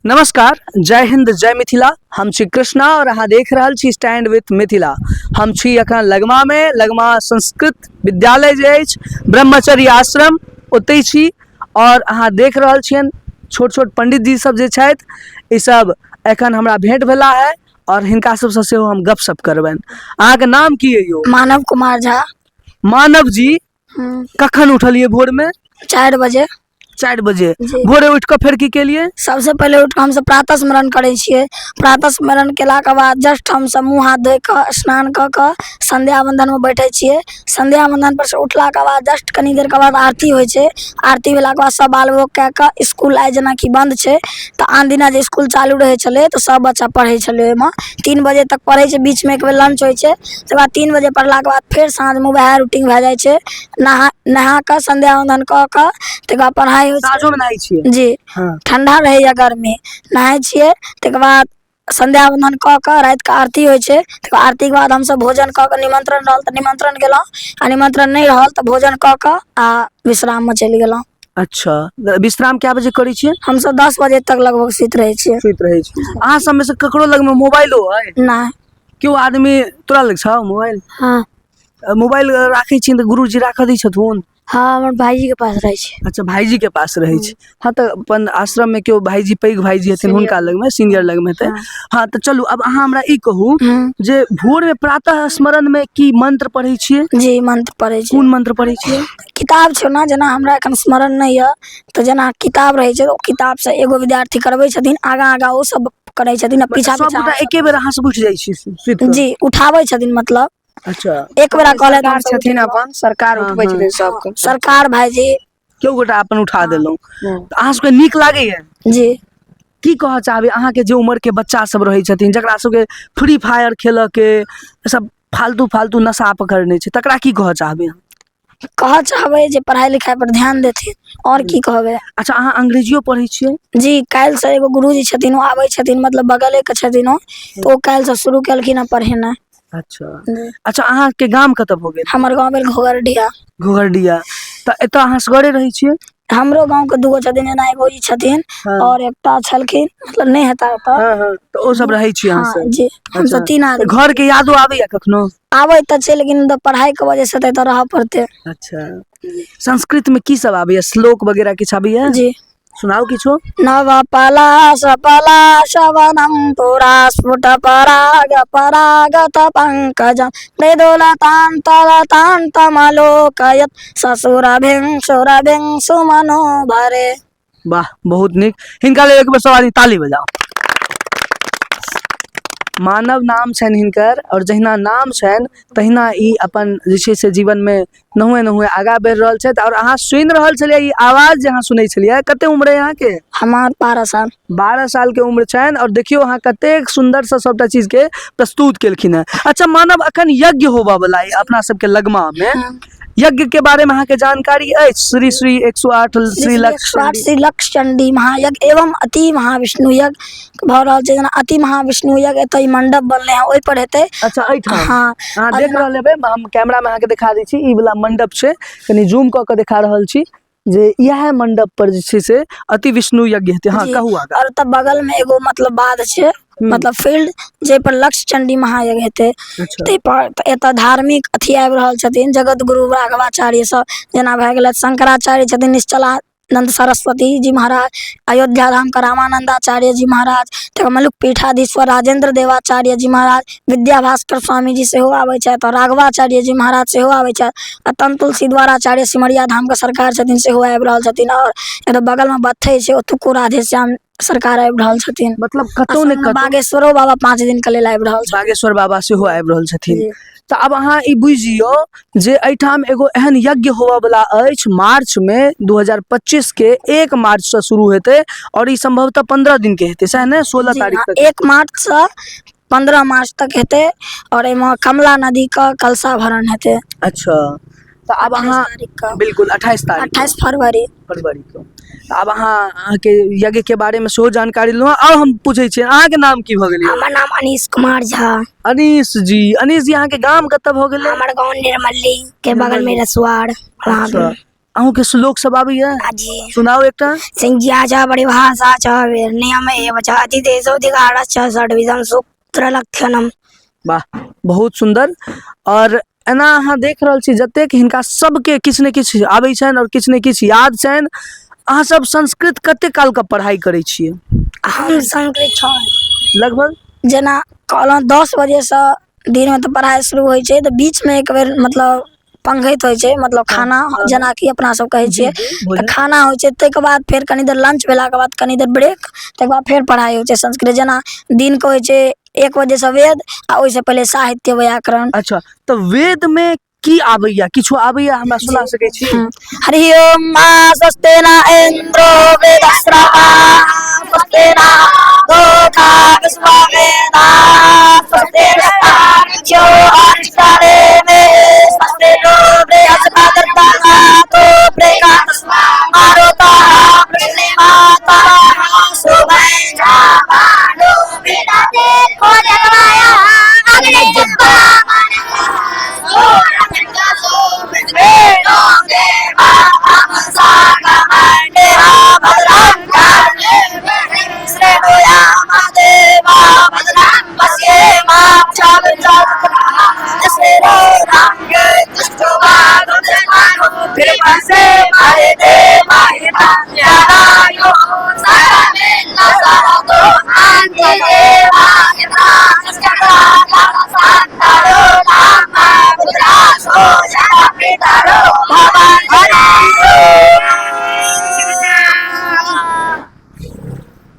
नमस्कार, जय हिंद, जय मिथिला। हम छी कृष्णा और अहाँ देख रहल छी स्टैंड विथ मिथिला। हम छी अखन लगमा में, लगमा संस्कृत विद्यालय जे अछि, ब्रह्मचर्य आश्रम, ओतहि छी। और अहाँ देख रहल छियनि छोट छोट पंडित जी सब जे छथि, ई सब एखन हमरा भेंट भेला है और हिनका सबसँ सेहो हम गपशप करबनि। अहाँके नाम की अइ यौ? मानव कुमार झा। मानव जी, कखन उठलियै भोर में? 4 बजे। 4 बजे? जी। भोरे उठि कऽ फेर की केलियै? सबसे पहिले उठि कऽ हमसब प्रातः स्मरण करै छियै। प्रातः स्मरण केलाके बाद जस्ट हमसब मुँह हाथ धोइ कऽ, स्नान कऽ कऽ संध्या वंदनमे बैठै छियै। संध्या वंदन पर से उठलाके बाद जस्ट कनी देरके बाद आरती होइ छै। आरती भेलाके बाद सब बाल भोग कए कऽ इसकुल आइ जेनाकि बन्द छै, तऽ आन दिना जे इसकुल चालू रहै छलै तऽ सब बच्चा पढ़ै छलै। ओहिमे 3 बजे तक पढ़ै छै, बीचमे एक बेर लंच होइ छै। तकर बाद 3 बजे पढ़लाके बाद फेर साँझमे वएह रूटीन भए जाइ छै। नहा नहा कऽ संध्या वंदन कऽ कऽ तकर बाद पढ़ाइ होइ छै। साँझोमे नहाइ छियै? जी। ठंडा रहैया गर्मी, नहाइ छियै, तकर बाद संध्या वंदन कऽ कऽ रातिके आरती होइ छै। तकर बाद आरतीके बाद हमसब भोजन कऽ कऽ, निमंत्रण रहल तऽ निमंत्रण गेलहुँ आ निमंत्रण नहि रहल तऽ भोजन कऽ कऽ आ विश्राममे चलि गेलहुँ। अच्छा, विश्राम कए बजे करै छियै? हमसब 10 बजे तक लगभग सुति रहै छियै। सुति रहै छियै। अहाँ सबमे से ककरो लगमे मोबाइलो अइ? नहि। केओ आदमी तोरा लग छौ मोबाइल? हँ। मोबाइल राखै छियनि तऽ गुरुजी राखऽ दै छथुन? हँ, हमर भाईजी के पास रहै छै। अच्छा, भाईजी के पास रहै छै। हँ, तऽ अपन आश्रम में केओ भाईजी, पैघ भाईजी हेथिन हुनका लगमे, सीनियर लगमे हेतै। हँ, तऽ चलू अब अहाँ हमरा ई कहू जे भोर में प्रातः स्मरण में की मंत्र पढ़ै छियै? जी, मंत्र पढ़ै छियै। कोन मंत्र पढ़ै छियै? किताब छै ओना, जेना हमरा एखन स्मरण नहि यऽ, तऽ जेना किताब रहै छै, ओ किताबसँ एगो विद्यार्थी करबै छथिन, आगाँ आगाँ ओ सब करै छथिन आ पीछा सब पीछा गोटा एके बेर अहाँ सब उठि जाइ छी सुति कऽ? जी, उठाबै छथिन मतलब। एक बेरा कहलथि सरकार हमसब छथिन उठि अपन सरकार उठबै छथिन सबके। सरकार भाईजी केओ गोटा अपन उठा देलहुँ। तऽ अहाँ सबके नीक लागैया? जी। की कहऽ चाहबै अहाँके जे उम्र के बच्चा सब रहै छथिन, जकरा सबके फ्री फायर खेलऽ के सब फालतू फालतू नशा पकड़ने छै, तकरा की कहऽ चाहबै अहाँ? कहऽ चाहबै जे पढ़ाइ लिखाइ पर ध्यान देथिन, आओर की कहबै। अच्छा, अहाँ अंग्रेजियो पढ़ै छियै? जी, काल्हिसँ एगो गुरुजी छथिन, ओ आबै छथिन, मतलब बगलेके छथिन ओ, तऽ ओ काल्हिसँ शुरू केलखिन हँ पढ़ेनाइ। अच्छा, अहाँके गाम कतऽ भऽ गेल? हमर गाँव भेल घोघरडीहा। घोघरडीहा। तऽ एतऽ अहाँ असगरे रहै छियै? हमरो गाँव के दूगो छथिन, जेना एगो ई छथिन और एकटा छलखिन, मतलब नहि हेता एतऽ। हँ हँ तऽ ओ सब रहै छियै अहाँ सब? जी, हमसब 3 आदमी। घर के यादो आबैया कखनो? आबै तऽ छै, लेकिन तऽ पढ़ाई के वजह से तऽ एतऽ रहऽ पड़तै। अच्छा, संस्कृत में की सब आबैया? श्लोक वगैरह किछु आबैया? जी। सुनाउ किछो। नव पलाश पलाशवनम पुरा स्फुट पराग परागत पंकजम मृदुलतान्तलतान्तमलोकयत ससुरभिं सुरभिं सुमनो भरे। वाह, बहुत नीक। हिनका लेल एक बेर सब आदमी ताली बजाउ। मानव नाम छनि हिनकर, और जहिना नाम छनि तहिना ई अपन जे छै से जीवन में नहुए नहुए आगाँ बढ़ि रहल छथि। और अहाँ सुनि रहल छलियै ई आवाज जे अहाँ सुनै छलियै, कते उम्र अइ अहाँके? हमार 12 साल। 12 साल के उम्र छनि और देखियौ अहाँ कतेक सुन्दरसँ सबटा चीज के प्रस्तुत केलखिन हेँ। अच्छा मानव, अखन यज्ञ होबऽ वला अइ अपना सबके लगमा में, यज्ञ के बारे में अहाँके जानकारी अछि? श्री श्री 108 श्री लक्ष्य 108 श्री लक्ष्य चंडी महायज्ञ एवं अति महाविष्णु यज्ञ भऽ रहल छै। जेना अति महाविष्णु यज्ञ एतऽ ई मंडप बनलै हँ, ओहि पर हेतै। अच्छा, एहिठाम? हँ। अहाँ देख रहल हेबै, हम कैमरा में अहाँके देखा दै छी, ई वला मंडप छै, कनि जूम कऽ के देखा रहल छी जे इएह मंडप पर जे छै से अति विष्णु यज्ञ हेतै। हँ, कहू आगाँ। और ओतऽ बगल में एगो मतलब बाध छै, मतलब फील्ड, जाहि पर लक्ष्य चंडी महायज्ञ हेतै। ताहि पर तऽ एतऽ धार्मिक अथी आबि रहल छथिन जगत गुरु राघवाचार्य सब, जेना भए गेलथि शंकराचार्य छथिन निश्चलानंद सरस्वती जी महाराज, अयोध्या धाम के रामानंदाचार्य जी महाराज, तकर मलुक पीठाधीश्वर राजेंद्र देवाचार्य जी महाराज, विद्या भास्कर स्वामी जी सेहो आबै छथि, और राघवाचार्य जी महाराज सेहो आबै छथि, आ तन तुलसी द्वाराचार्य सिमरिया धाम के सरकार छथिन सेहो आबि रहल छथिन। और एतऽ बगल में बत्थै छै, ओतुको राधेश्याम सरकार आबि रहल छथिन। मतलब कतौ ने कतौ बागेश्वरो बाबा 5 दिन के लेल आबि रहल छथिन। बागेश्वर बाबा सेहो आबि रहल छथिन। तऽ आब अहाँ ई बुझि जियौ जे एहिठाम एगो एहन यज्ञ होबऽवला अछि मार्च में 2025 के 1 मार्च से शुरू हेतै और ई संभवतः 15 दिन के हेतै, सएह ने? 16 जी, तारीख हाँ, तक। 1 मार्च से 15 मार्च तक हेतै और एहिमे कमला नदी के कलशा भरण हेतै। अच्छा, तऽ आब अहाँ 28 तारीख के। बिल्कुल, 28 तारीख। 28 फरवरी। फरवरी के। तऽ आब अहाँके यज्ञ के बारे में सेहो जानकारी लेलहुँ। आब हम पूछै छी, अहाँके नाम की भऽ गेल? हमर नाम अनीश कुमार झा। अनीश जी, अनीश जी, अहाँके गाम कतऽ भऽ गेलै? हमर गाँव निर्मली के बगल में रसुआर, वहाँ पे। अच्छा। अहूँके श्लोक सब आबैया? जी। सुनाउ एकटा। संज्ञा च परिभाषा च निर्णयम एव च अतिदेशोऽधिकारश्च षड्विधं सूत्रलक्षणम्। वाह, बहुत सुन्दर। और एना अहाँ देख रहल छी जतेक हिनका सबके किछु ने किछु आबै छनि आओर किछु ने किछु याद छनि। अहाँ सब संस्कृत कते कालके पढ़ाइ करै छियै? हम संस्कृत 6 लगभग जेना कहलहुँ 10 बजेसँ दिनमे तऽ पढ़ाइ शुरू होइ छै, तऽ बीचमे एक बेर मतलब पंघैत होइ छै, मतलब खाना जेनाकि अपना सब कहै छियै तऽ खाना होइ छै, ताहिके बाद फेर कनी देर लंच भेलाके बाद कनी देर ब्रेक, ताहिके बाद फेर पढ़ाइ होइ छै संस्कृत। जेना दिनके होइ छै 1 बजेसँ वेद आ ओहिसँ पहिले साहित्य व्याकरण। अच्छा, तऽ वेदमे की आबैया? किछु आबैया हमरा सुना सकै छी? हरि ओम मा स्वस्ति न इन्द्रो वेदस्रवा स्वस्ति न लोका विश्ववेदा स्वस्ति नस्तार्क्ष्यो अरिष्टनेमि स्वस्ति नो बृहस्पतिर्दधातु बृहस्पतिर्मारुतः पृथिवीमाता सुभैर्जामानो विदधे भोजनमाया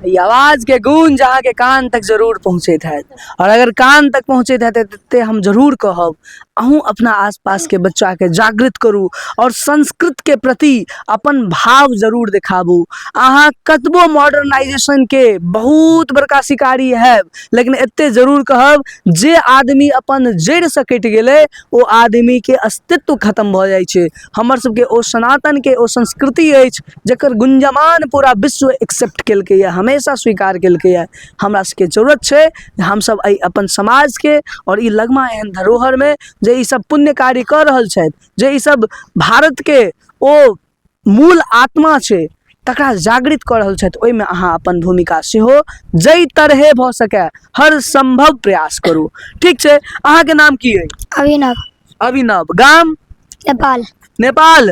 ई आवाज के गूंज अहाँके कान तक जरूर पहुँचैत हैत, और अगर कान तक पहुँचैत हैत तऽ हम जरूर कहब अहूँ अपना आसपासके बच्चाके जागृत करू और संस्कृतके प्रति अपन भाव जरूर देखाबू। अहाँ कतबो मॉडर्नाइजेशनके बहुत बड़का शिकारी हैब, लेकिन एते जरूर कहब जे आदमी अपन जड़िसँ कटि गेलै ओ आदमीके अस्तित्व खतम भऽ जाइ छै। हमर सबके ओ सनातनके ओ संस्कृति अछि जकर गुंजमान पूरा विश्व एक्सेप्ट केलकैए, हमेशा स्वीकार केलकैए। हमरा सबके जरूरत छै जे हमसब एहि अपन समाजके आओर ई लगमा एहन धरोहरमे जे ई सब पुण्य कार्य कऽ रहल छथि, जे ई सब भारतके ओ मूल आत्मा छै तकरा जागृत कऽ रहल छथि, ओहिमे अहाँ अपन भूमिका सेहो जाहि तरहे भऽ सकै हर सम्भव प्रयास करू। ठीक छै, अहाँके नाम की अइ? अभिनव। अभिनव, गाम? नेपाल। नेपाल,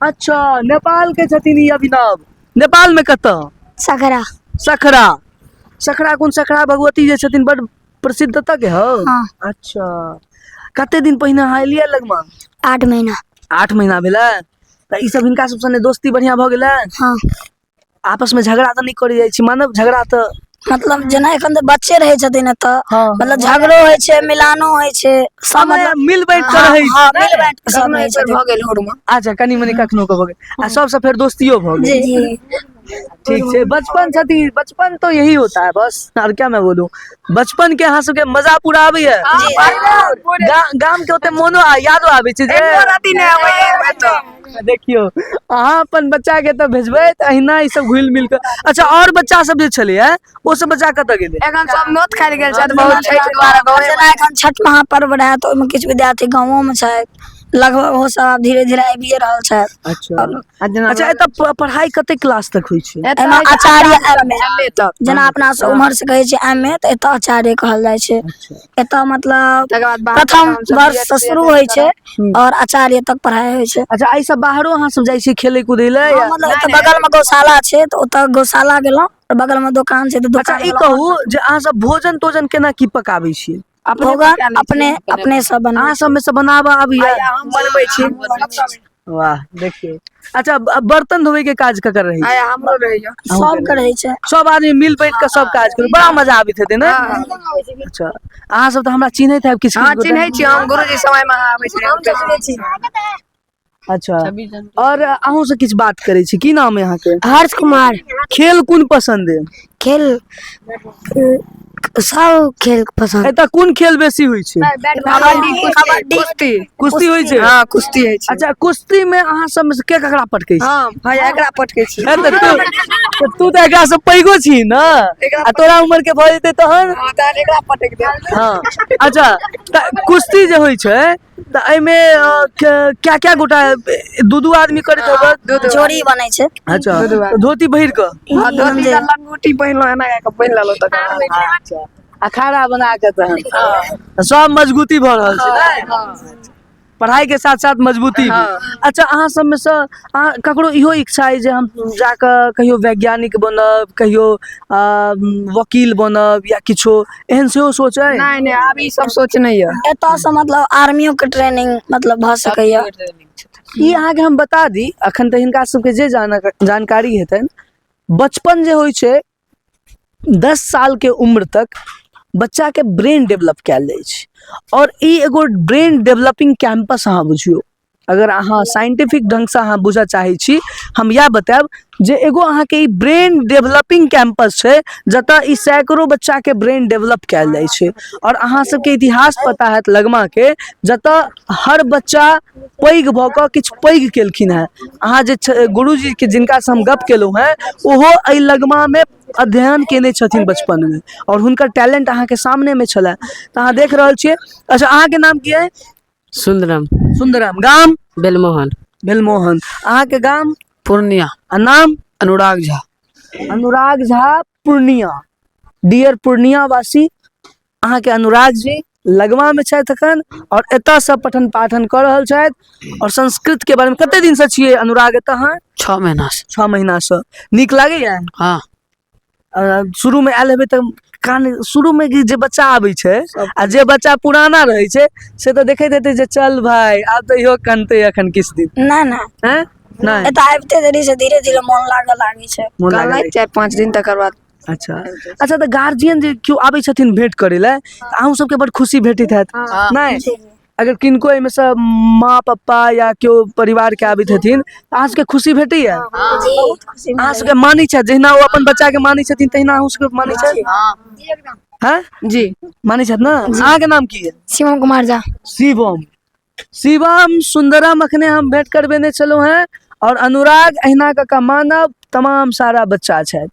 अच्छा, नेपाल के छथिन ई अभिनव। नेपाल में कतऽ? सकरा। सखरा। सखरा कोन सखरा भगवती जे छथिन बड प्रसिद्ध तऽ के हौ? हाँ। अच्छा, कते दिन पहिने अहाँ एलियै लगमा? 8 महीना। 8 महीना भेलै? तऽ ई सब हिनका सब सने दोस्ती बढ़िया भऽ गेलै? हाँ। आपस में झगड़ा तऽ नहि करै जाइ छी? मानव झगड़ा तऽ मतलब जेना एखन तऽ बच्चे रहै छथिन एतऽ, हाँ। मतलब झगड़ो होइ छै, मिलानो होइ छै, सब मतलब मिल बाँटि कऽ रहै छै। हाँ, मिल बाँटि कऽ सब रहै छथिन। भऽ गेल होरमे। अच्छा, कनि मनि कखनो कऽ भऽ गेल आ सबसँ फेर दोस्तियो भऽ गेल। जी। ठीक छै, बचपन छथि, बचपन तो यही होता है बस, और क्या मैं बोलूं। बचपन के अहाँ सबके मजा पूरा आबैया? गाम के ओते मोनो यादो आबै छै जे देखियौ अहाँ अपन बच्चा के तऽ भेजबै तऽ अहिना ई सब घुलि मिल कऽ। अच्छा, और बच्चा सब जे छलैया ओ सब बच्चा कतऽ गेलै? एखन सब नोत खायल गेल छथि बहुत छठि दुआरे गाँवे। जेना एखन छठ महापर्व रहै तऽ ओहिमे किछु विद्यार्थी गाँवो मे छथि, लगभग ओहो सब आब धीरे धीरे आबिए रहल छथि। अच्छा अच्छा, एतऽ पढ़ाई कते क्लास तक होइ छै? एहिमे आचार्य एम ए, तक। जेना अपना सब उम्हर से कहै छै एम ए, तऽ एतऽ आचार्य कहल जाइ छै। एतऽ मतलब तकर बाद बाहर प्रथम हमसब वर्ष B.Ed से शुरू होइ छै और आचार्य तक पढ़ाई होइ छै। अच्छा, एहि सब बाहरो अहाँ सब जाइ छी खेलै कूदै लए? हाँ, मतलब एतऽ बगल में गौशाला छै तऽ ओतऽ गौशाला गेलहुँ, और बगल में दोकान छै तऽ अच्छा, दोकान ई गेलहुँ। कहू जे अहाँ सब भोजन तोजन केना की पकाबै छियै? भोजन अपने अपने सब बनबै। अहाँ सब में से बनाबऽ आबैया? हम बनबै छी। वाह, देखियौ। अच्छा, बर्तन धोवे के काज ककर रहै छै? आया हमरो रहैया। सबके रहै छै। सब आदमी मिल बैठ के सब काज करू, बड़ा मजा आबैत हेतै ने? अच्छा, अहाँ सब तऽ हमरा चिन्हैत हैब किछु? हाँ, चिन्है छी हम, गुरुजी समय में अहाँ आबै छै। अच्छा, और अहूँ से किछु बात करै छी। की नाम है अहाँके? हर्ष कुमार। खेल कोन पसंद है? खेल सब खेल पसंद। एतऽ कोन खेल बेसी होइ छै? कबड्डी, कुश्ती। कुश्ती होइ छै? हाँ, कुश्ती होइ छै। अच्छा, कुश्ती में अहाँ सब में से के ककरा पटकै छै? हाँ भैया, एकरा पटकै छी। हे तऽ तू तू तऽ एकरा से पैघो छी ने, आ तोरा उम्र के भऽ जेतै तहन? हाँ, तहन एकरा पटक देब। हाँ, अच्छा, तऽ कुश्ती जे होइ छै तऽ एहिमे क्या क्या गोटा दू दू आदमी करैत होबै? जोड़ी बनै छै। अच्छा, धोती पहिर कऽ? हँ, धोती के लंगोटी पहिरलहुँ, एना कऽ पहिर लेलहुँ, तकर बाद। अच्छा, अखाड़ा बना कऽ तहन सब मजबूती भऽ रहल छै ने, पढ़ाई के साथ साथ मजबूती भी। अच्छा, अहाँ सब में से अहाँ ककरो इहो इच्छा अइ जे हम जाकऽ कहियो वैज्ञानिक बनब, कहियो वकील बनब या किछो एहन सेहो सोच अइ? नहि नहि, आब ई सब सोच नहि यऽ। एतऽसँ मतलब आर्मियोके ट्रेनिंग मतलब भऽ सकैए। ई अहाँके हम बता दी, अखन तऽ हिनका सबके जे जानकारी हेतनि, बचपन जे होइ छै 10 साल के उम्र तक बच्चा के ब्रेन डेवलप कयल जाइ छै, और ई एगो ब्रेन डेवलपिंग कैंपस अहाँ बुझियौ। अगर अहाँ साइंटिफिक ढंगसँ अहाँ बुझऽ चाहै छी, हम इएह बतायब जे एगो अहाँके ई ब्रेन डेवलपिंग कैंपस छै, जतऽ ई सैकड़ों बच्चाके ब्रेन डेवलप कयल जाइ छै। और अहाँ सबके इतिहास पता हैत लगमा के, जतऽ हर बच्चा पैघ भऽ कऽ किछु पैघ केलखिन हेँ। अहाँ जे गुरुजी के जिनकासँ हम गप केलहुँ हेँ, ओहो एहि लगमामे अध्ययन केने छथिन बचपनमे, और हुनकर टैलेंट अहाँके सामनेमे छलए, तऽ अहाँ देख रहल छियै। अच्छा, अहाँके नाम की अइ? सुंदरम। सुंदरम, गाम? बेलमोहन। बेलमोहन। अहाँके गाम? पूर्णिया। आ नाम? अनुराग झा। अनुराग झा, पूर्णिया। डियर पूर्णिया वासी, अहाँके अनुराग जी लगमा में छथि अखन और एतऽ से पठन पाठन कऽ रहल छथि और संस्कृत के बारे में। कते दिन से छियै अनुराग एतऽ अहाँ? 6 महीना से। 6 महीना से। नीक लागैया? हाँ। शुरू में आयल हेबै तऽ कान, शुरू में जे बच्चा आबै छै आ जे बच्चा पुराना रहै छै से तऽ देखैत हेतै जे चल भाई आब तऽ इहो कनतै अखन किछु दिन। नहि नहि। हैं? नहि। एतऽ आबिते देरी से धीरे धीरे मोन लागऽ लागै छै। मोन लागऽ कहलथि 4-5 दिन तकर बाद। अच्छा अच्छा, तऽ गार्जियन जे केओ आबै छथिन भेंट करै लए, तऽ अहूँ सबके बड़ खुशी भेटैत हैत नहि? अगर किनको एहिमे से माँ पप्पा या केओ परिवार के आबैत हेथिन तऽ अहाँ सबके खुशी भेटैया? बहुत खुशी। अहाँ सबके मानै छथि? जहिना ओ अपन बच्चा के मानै छथिन तहिना अहूँ सबके मानै छथि? हैं जी, मानै छथि ने? अहाँके नाम की है? शिवम कुमार झा। शिवम। शिवम, सुंदरम अखने हम भेंट करबेने छलहुँ हेँ और अनुराग, अहिना कऽ कऽ मानव, तमाम सारा बच्चा छथि।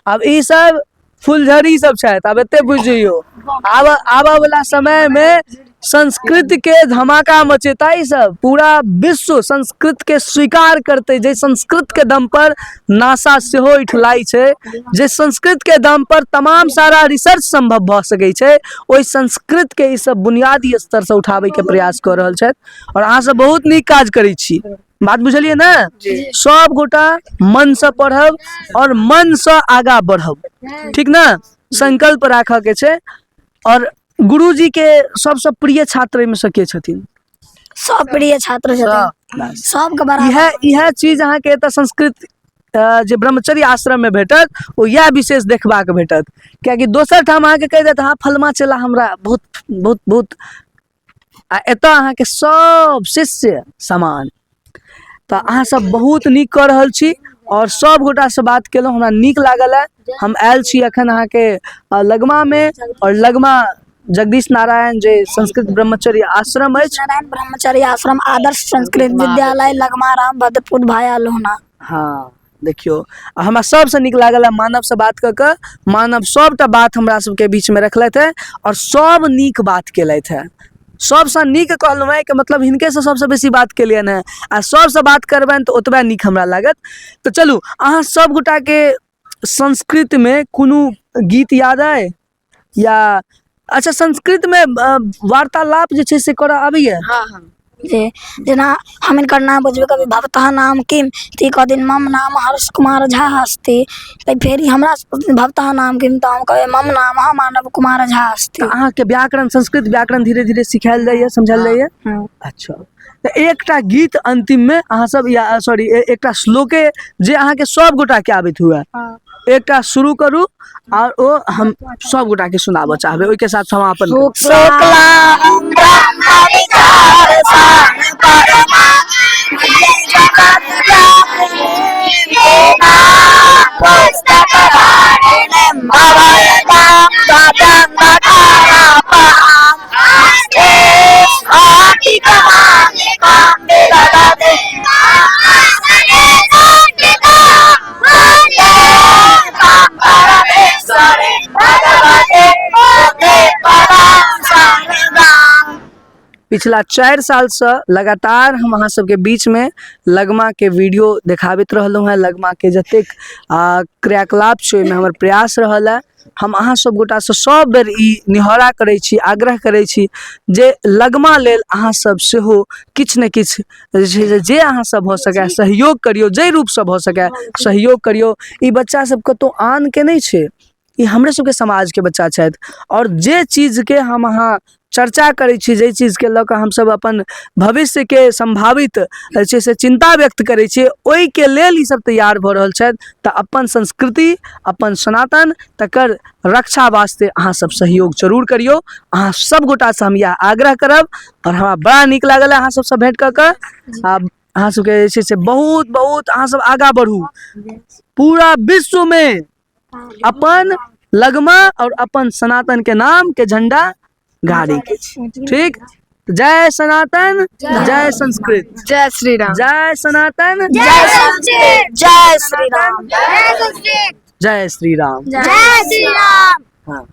आब ई सब फुलझड़ी सब छथि, आब एते बुझि जइयौ, आब आबऽ वाला समय में संस्कृत के धमाका मचेता ई सब, पूरा विश्व संस्कृत के स्वीकार करतै। जे संस्कृत के दम पर नासा सेहो इठलाइ छै, जे संस्कृत के दम पर तमाम सारा रिसर्च संभव भऽ सकै छै, ओहि संस्कृत के ई सब बुनियादी स्तर से उठाबै के प्रयास कऽ रहल छथि और अहाँ सब बहुत नीक काज करै छी। बात बुझलियै ने? सब गोटा मन से पढ़ब और मन से आगा बढ़ब, ठीक ने? संकल्प राखऽ के छै। और गुरुजी के सबसँ प्रिय छात्र एहिमे से के छथिन? सब प्रिय छात्र छथिन, सबके बराबर। इएह चीज अहाँके एतऽ संस्कृत जे ब्रह्मचर्य आश्रम में भेटत, ओ इएह विशेष देखबाक भेटत, कियाकि दोसर ठाम अहाँके कहि देत हँ फलमा चेला हमरा बहुत बहुत बहुत, आ एतऽ अहाँके सब शिष्य समान। तऽ अहाँ सब बहुत नीक कऽ रहल छी और सब गोटासँ बात केलहुँ, हमरा नीक लागल है। हम आयल छी अखन अहाँके लगमामे और लगमा जगदीश नारायण जे संस्कृत ब्रह्मचर्य आश्रम अछि, नारायण ब्रह्मचर्य आश्रम आदर्श संस्कृत विद्यालय लगमा राम भद्रपुर भाया लोहना। हाँ, देखियौ, आ हमरा सबसँ नीक लागल है मानवसँ बात कऽ कऽ। मानव सबटा बात हमरा सबके बीचमे रखलथि है और सब नीक बात केलथि है। सबसँ नीक कहलहुँ हेँ के मतलब हिनकेसँ सबसँ बेसी बात केलियनि हेँ, आ सबसँ बात करबनि तऽ ओतबे नीक हमरा लागत। तऽ चलू, अहाँ सब गोटाके संस्कृतमे कोनो गीत याद अइ या अच्छा संस्कृतमे वार्तालाप जे छै से करऽ आबैया? हाँ हाँ। जे जेना हम हिनकर नाम बुझबै कभी भवतः नाम किम, तऽ ई कहथिन मम नाम हर्ष कुमार झा अस्ति। तऽ फेर ई हमरा से पुछथिन भवतः नाम किम, तऽ हम कहबै मम नाम मानव कुमार झा अस्ति। तऽ अहाँके व्याकरण, संस्कृत व्याकरण धीरे धीरे सिखायल जाइया, समझायल जाइया? अच्छा, तऽ एकटा गीत अंतिममे अहाँ सब, या सॉरी, एकटा श्लोके जे अहाँके सब गोटाके आबैत हुए, एकटा शुरू करू और ओ हम सब गोटा के सुनाबऽ चाहबै, ओहिके साथ समापन करू। शुक्लां ब्रह्म विचार सार परमा पुस्तक धारिणीं भवयतां भजङ्गधारापहां स्फाटिकमालिकां विदधति आसने चण्डिकां वन्दे तां परमेश्वरीं भगवतीं बुद्धिपदां शारदाम्। पिछला 4 सालसँ लगातार हम अहाँ सबके बीचमे लगमाके वीडियो देखाबैत रहलहुँ हेँ। लगमाके जतेक क्रियाकलाप छै ओहिमे हमर प्रयास रहल हँ। हम अहाँ सब गोटासँ सब बेर ई निहोरा करै छी, आग्रह करै छी जे लगमा लेल अहाँ सब सेहो किछु ने किछु जे छै से जे अहाँ सब भऽ सकै सहयोग करियौ, जाहि रूपसँ भऽ सकै सहयोग करियौ। ई बच्चा सब कतौ आनके नहि छै, ई हमरे सबके समाजके बच्चा छथि। आओर जे चीजके हम अहाँ चर्चा करै छी, जाहि चीजके लऽ कऽ हमसब अपन भविष्यके सम्भावित जे छै से चिन्ता व्यक्त करै छियै, ओहिके लेल ई सब तैयार भऽ रहल छथि। तऽ अपन संस्कृति, अपन सनातन, तकर रक्षा वास्ते अहाँ सब सहयोग जरूर करियौ। अहाँ सब गोटासँ हम इएह आग्रह करब। आओर हमरा बड़ा नीक लागल अहाँ सबसँ भेँट कऽ कऽ। आ अहाँ सबके जे छै से बहुत बहुत अहाँ सब आगाँ बढ़ू, पूरा विश्वमे अपन लगमा और अपन सनातन के नाम के झंडा गाड़ी के। ठीक, जय सनातन, जय संस्कृत, जय श्री राम, जय सनातन, जय संस्कृत, जय श्री राम, जय श्री राम, जय श्री राम। हाँ।